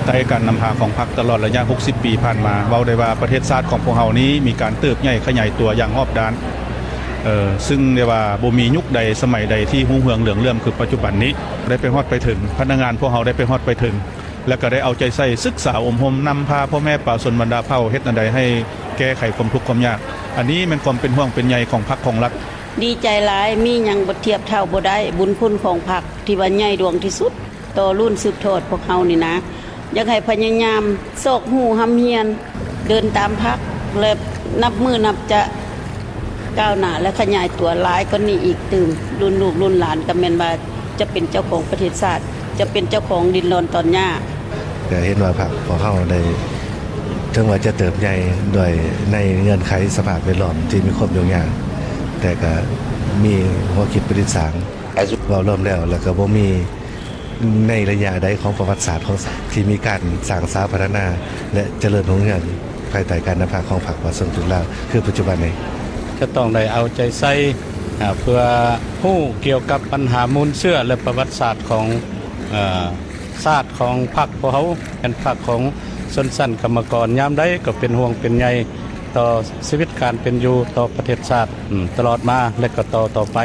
ໃຕ້ການນຳພາຂອງພັກຕະຫຼອດໄລຍະຫົກສິບປີຜ່ານມາ ເວົ້າໄດ້ວ່າປະເທດຊາດຂອງພວກເຮົານີ້ມີການເຕີບໃຫຍ່ຂະຫຍາຍຕົວຢ່າງຮອບດ້ານ ເຊິ່ງໄດ້ວ່າບໍ່ມີຍຸກໃດສະໄໝໃດທີ່ຮຸ່ງເຮືອງເຫຼືອງເຫຼື້ອມຄືປັດຈຸບັນນີ້ ໄດ້ໄປຮອດໄປເຖິງ ພະນັກງານພວກເຮົາໄດ້ໄປຮອດໄປເຖິງ ແລະກໍໄດ້ເອົາໃຈໃສ່ສຶກສາອົບຮົມນຳພາພໍ່ແມ່ປະຊາຊົນບັນດາເຜົ່າເຮັດແນວໃດໃຫ້ແກ້ໄຂຄວາມທຸກຄວາມຍາກ. ອັນນີ້ແມ່ນຄວາມເປັນຫ່ວງເປັນໃຍຂອງພັກຂອງລັດ. ດີໃຈຫຼາຍ ມີຫຍັງບໍ່ທຽບເທົ່າບໍ່ໄດ້ ບຸນຄຸນຂອງພັກທີ່ວ່າໃຫຍ່ຫຼວງທີ່ສຸດ ຕໍ່ລຸ້ນສືບທອດພວກເຮົານີ້ນະ ຢາກໃຫ້ພະຍາຍາມຊອກຮູ້ຮ່ຳຮຽນ ເດີນຕາມພັກ ແລະ ນັບມື້ນັບຈະກ້າວໜ້າ ແລະ ຂະຫຍາຍຕົວຫຼາຍກວ່ານີ້ອີກຕື່ມ. ລຸ້ນລູກລຸ້ນຫຼານກໍແມ່ນວ່າຈະເປັນເຈົ້າຂອງປະເທດຊາດ ຈະເປັນເຈົ້າຂອງດິນດອນຕອນຫຍ້າ. ກໍເຫັນວ່າພັກຂອງເຮົາໄດ້ ເຖິງວ່າຈະເຕີບໃຫຍ່ດ້ວຍໃນເງື່ອນໄຂສະພາບແວດລ້ອມທີ່ມີຄວາມຫຍຸ້ງຍາກ ແຕ່ກໍມີຫົວຄິດປະດິດສ້າງ ເວົ້າລວມແລ້ວ ແລ້ວກໍບໍ່ມີ ໃນໄລຍະໃດຂອງປະຫວັດສາດຂອງຊາດ ທີ່ມີການສ້າງສາພັດທະນາ ແລະ ຈະເລີນຮຸ່ງເຮືອງ ພາຍໃຕ້ການນຳພາຂອງພັກປະຊາຊົນປະຕິວັດລາວ ຄືປັດຈຸບັນນີ້. ຈະຕ້ອງໄດ້ເອົາໃຈໃສ່ ອາ ເພື່ອຮູ້ກ່ຽວກັບບັນຫາມູນເຊື້ອ ແລະ ປະຫວັດສາດຂອງ ເອີ ຊາດຂອງພັກພວກເຮົາ ແມ່ນພັກຂອງຊົນຊັ້ນກຳມະກອນ ຍາມໃດກໍເປັນຫ່ວງເປັນໃຍຕໍ່ຊີວິດການເປັນຢູ່ ຕໍ່ປະເທດຊາດ ອາ ຕະຫຼອດມາ ແລະ ກໍຕໍ່ຕໍ່ໄປ.